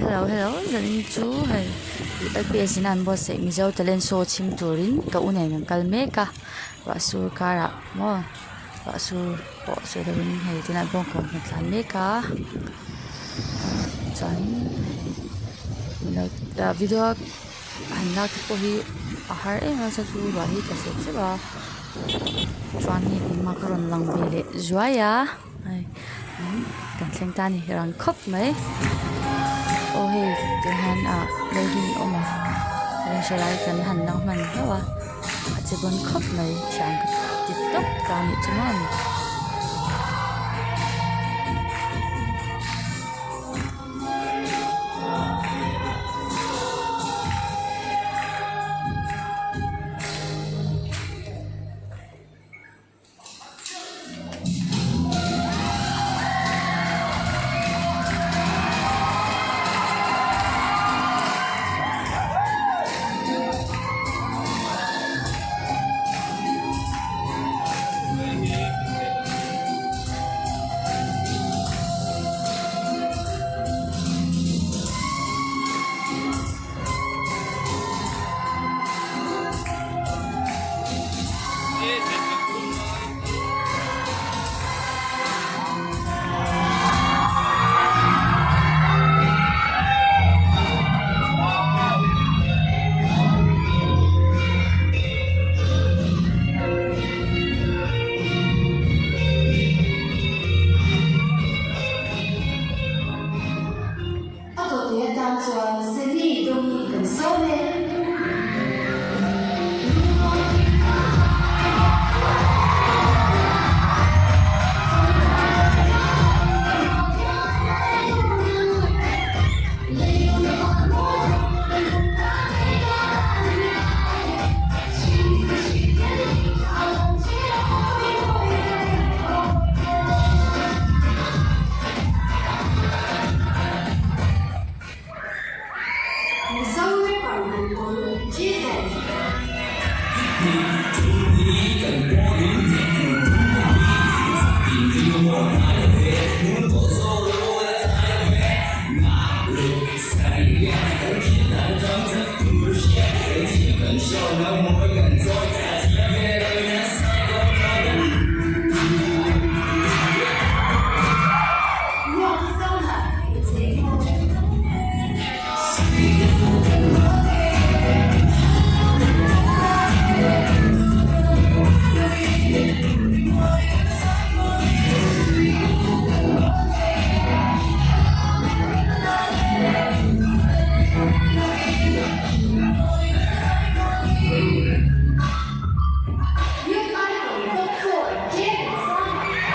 Hello hello zanin chu hei lps in an buatsaih mizo talent show chhim turin ka u nen kan kal mek a ruah sur karah maw ruah sur pawh sawi lovin hei tunah bawngkawn kan tlan mek a chuan hei video a han lak te pawh hi a har em a chuan chu ruah hi tla sep sep a chuan hei keimah ka rawn lang ve leh zuai a. Hei kan thleng ta a ni rang khawp mai aw hei tah hian ah building a awm a hei lai kan han lang hman hlauh a a che bawn khawp mai thiam ka ti tawp ta a nih chu maw. A tawpui atan chuan Seni Dawngi kan sawm e. Mizo rapper Lungkawl Jacob. Youth Icon Top 4 Jaden Sanga.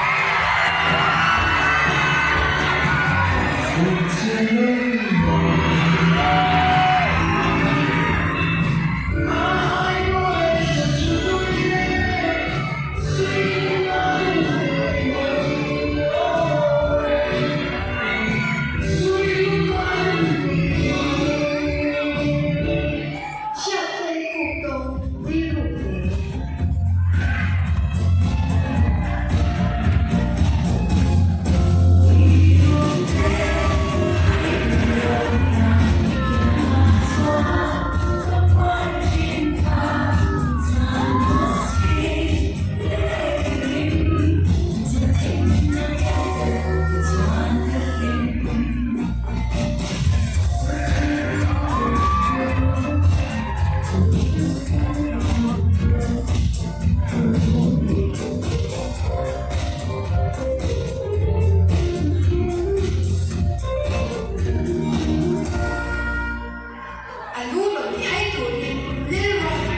Hriatfel kuk tawng rilru hle. A lu rawn ti hai turin Lil Rock.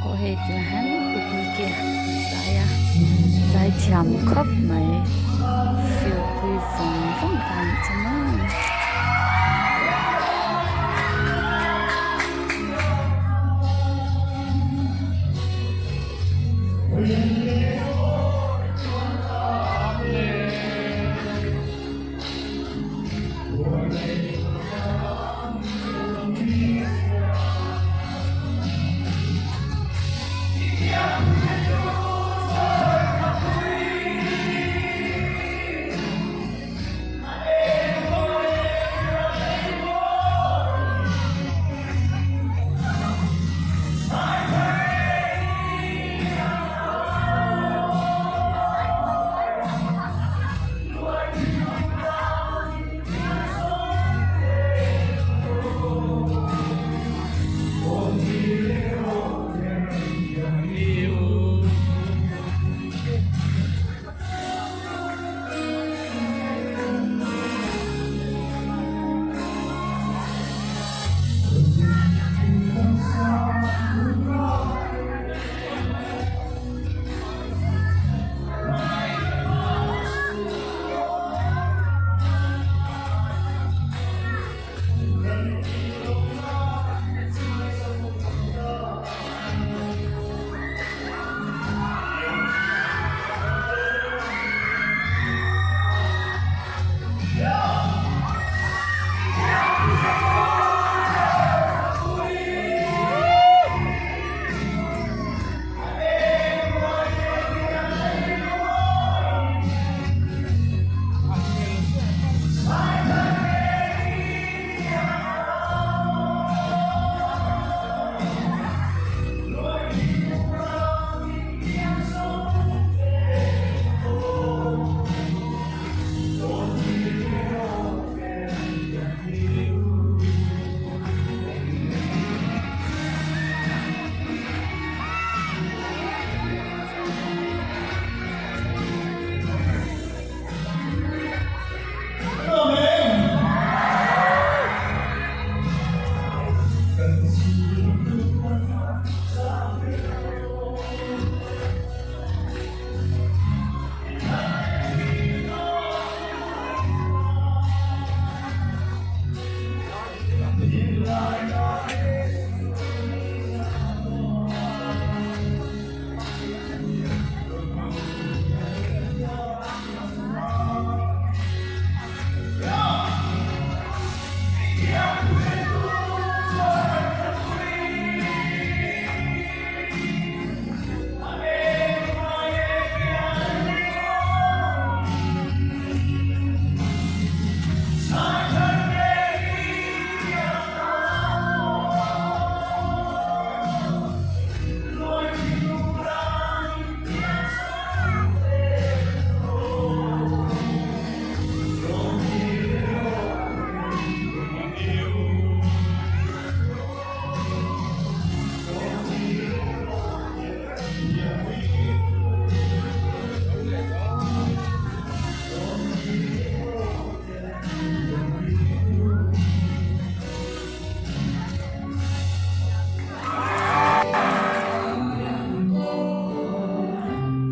Aw hei tunah hian upnike a zai a zaithiam khawp mai field pui. vawng vawng ta a nih chu maw.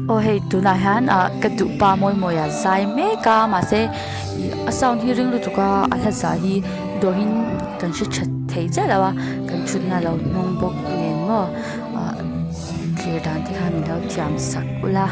Aw hei tunah hian ah ka duh pa mawi mawi a zai mek a mahse ih a sound hi ring lutuk a a hla zah hi dawhin kan hre tha thei chiah lo a kan thutna lo hnung bawk nen maw ah thlir dan te kha min lo thiam sak ula.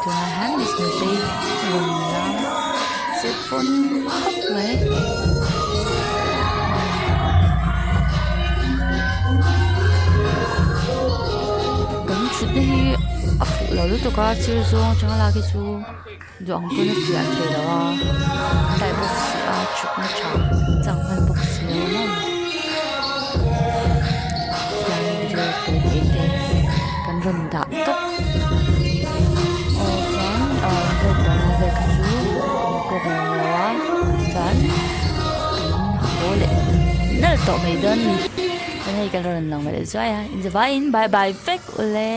Tunah hian Miss Nutei rawn lam che pawn khawp mai. Kan thutna hi a fuh lo lutuk a sir zawng atanga lak hi chu duh ang pawn a fiah thei lo a tlai bawk si a thutna tha chang hman bawk si lo a maw tiang video tawi te te kan rawn dah tawp aw chuan ah vote dahna vel kha chu kan cover lo a chuan kan haw leh nalh tawh mai dawn a ni chuan hei kan rawn lang leh zuai a inzavaiin bye bye vek ule.